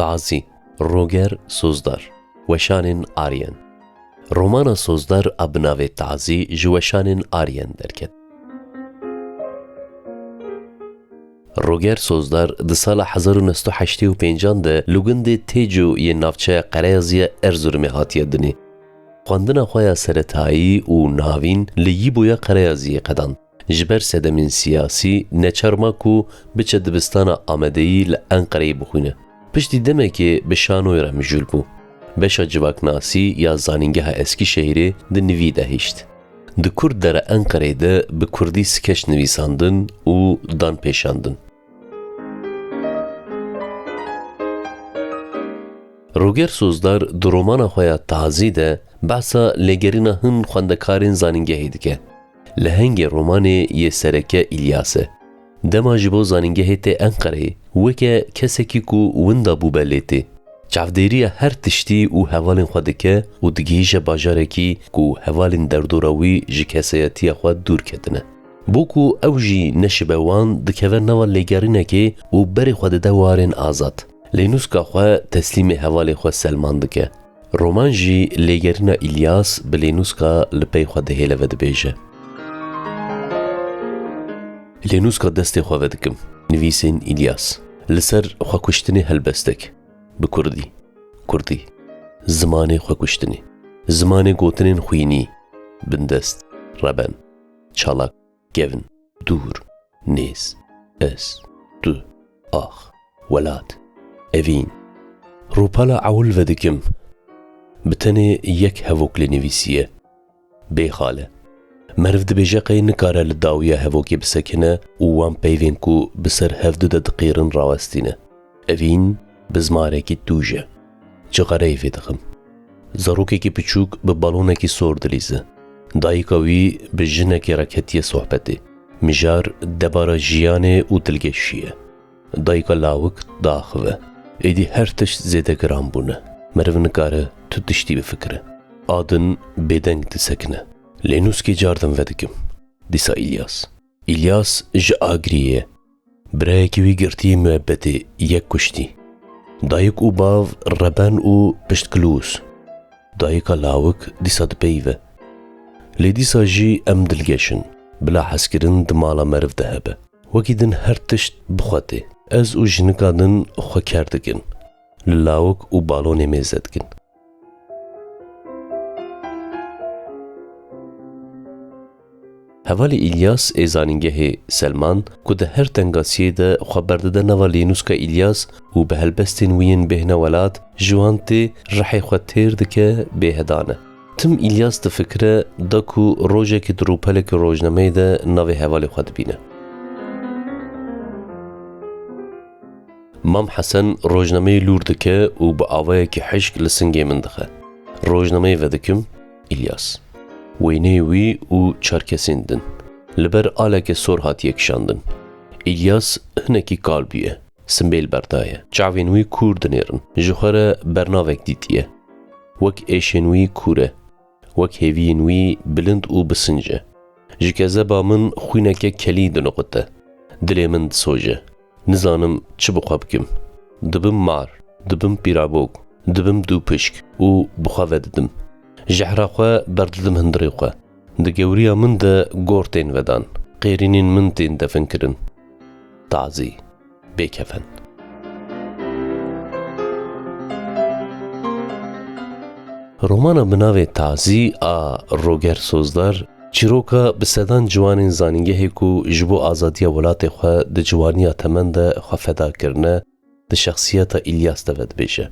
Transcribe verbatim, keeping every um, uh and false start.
Tazî, Roger Sozdar, Weşanên Aryen. Romana Sozdar a bi navê Tazî ji Weşanên Aryen derket. Roger Sozdar di sala hezar û neh sed û heştê û pêncan de li gundê Têco yê navçeya Qereyaziya Erzurumê hatiye dinê. Xwendina xwe ya seretayî û navîn li Yîboya Qereyaziyê qedand. Ji ber sedemên siyasî neçar ma ku biçe dibistana Amedeyî li Enqereyê bixwîne. Piştî demekê bi şanoyê re mijûl bû. Beşa civaknasî ya Zanîngeha Eskîşehîrê di nivî de hişt. Di Kurd Dere Enqereyê de bi kurdî skeç nivîsandin û dan pêşandin. Roger Sozdar di romana xwe ya Tazî de behsa lêgerîna hin xwendekarên zanîngehê dike. Lehengê romanê yê sereke Îlyas e. Dema ji bo zanîngehê tê Enqereyê, weke kesekî ku winda bûbe lê tê. Çavdêriya her tiştî û hevalên xwe dike û digihîje bajarekî ku hevalên derdora wî ji kesayetiya xwe dûr ketine. Bo ku ew jî neşibe wan, dikeve nava lêgerînekê û berê xwe dide warên azad. Lênûska xwe teslîmê hevalê xwe Selman dike. Roman jî lêgerîna Îlyas bi lênûska li pey xwe dihêle vedibêje. Lênûska destê xwe vedikim. Nivîsên Îlyas. Li ser xwekuştinê helbestek. Bi kurdî. Kurdî. Zimanê xwekuştinê. Zimanê gotinên xwînî. Bindest. Reben. Çalak. Kevin, dûr, nêz, ez, tu, ax, welat, evîn. Rûpela ewil vedikim. Bi tenê yek hevok lê nivîsiye. Bê xale. Meriv dibêje qey nikare li dawiya hevokê bisekine û wan peyvên ku bi ser hevdu de diqîrin rawestîne. Evîn bi zimarekî tûj e. Cixareyê vê dixim. Zarokekî piçûk bi balonekî sor dilîze. Dayika wî bi jinekê re ketiye sohbetê. Mijar debara jiyanê û dilgeşî ye. Dayika lawik diaxive. Êdî her tişt zêde giran bûne. Meriv nikare tu tiştî bifikire. A din bêdeng disekine. Lê nûskê cardin vedikim. Dîsa Îlyas. Îlyas ji Agiriyê ye. Birayekî wî girtiye muebbetê, yek kuştî. Dayik û bav reben û piştgilûs. Dayika lawik dîsa dipeyive. Lê dîsa jî em dilgeş in. Bila hezkirin di mala meriv de hebe. Wekî din her tişt bi xwe tê. Ez û jinika din xwe ker dikin. Li lawik û balonê mêze dikin. Hevalê Îlyas ê zanîngehê Selman, ku di her tengasiyê de xwe berdide nava lênûska Îlyas û bi helbestên wî yên bêhna welat, ji wan tê rihê xwe têr dike, bêhedan e. Tim Îlyas difikire, da ku rojekê di rûpeleke rojnameyê de navê hevalê xwe dibîne. Mam Hesen rojnameyê lûr dike û bi avayekî hişk li singê min dixe. Rojnameyê vedikim, Îlyas. Wêneyê wî û çar kesên din. Li ber aleke sor hatiye kişandin. Îlyas hinekî kal bûye. Simbêl berdaye. Çavên wî kûr dinêrin. Ji xwe re bernavek dîtiye. Wek êşên wî kûr e. Wek hêviyên wî bilind û bisinc e. Ji kezeba min xwîneke kelî diniqute. Dilê min disoje. Nizanim çi bi xwe bikim. Dibim mar, dibim pîrabok, dibim dûpişk û bi xwe vedidim. Jehra xwe berdidim hundirê xwe. Di gewriya min de gor tên vedan. Qêrînên min tên definkirin. Tazî. Bêkefen. Romana bi navê Tazî a Roger Sozdar, çîroka bi sedan ciwanên zanîngehê ku ji bo azadiya welatê xwe di ciwaniya temen de xwe feda kirine, di şexsiyeta Îlyas de vedibêje.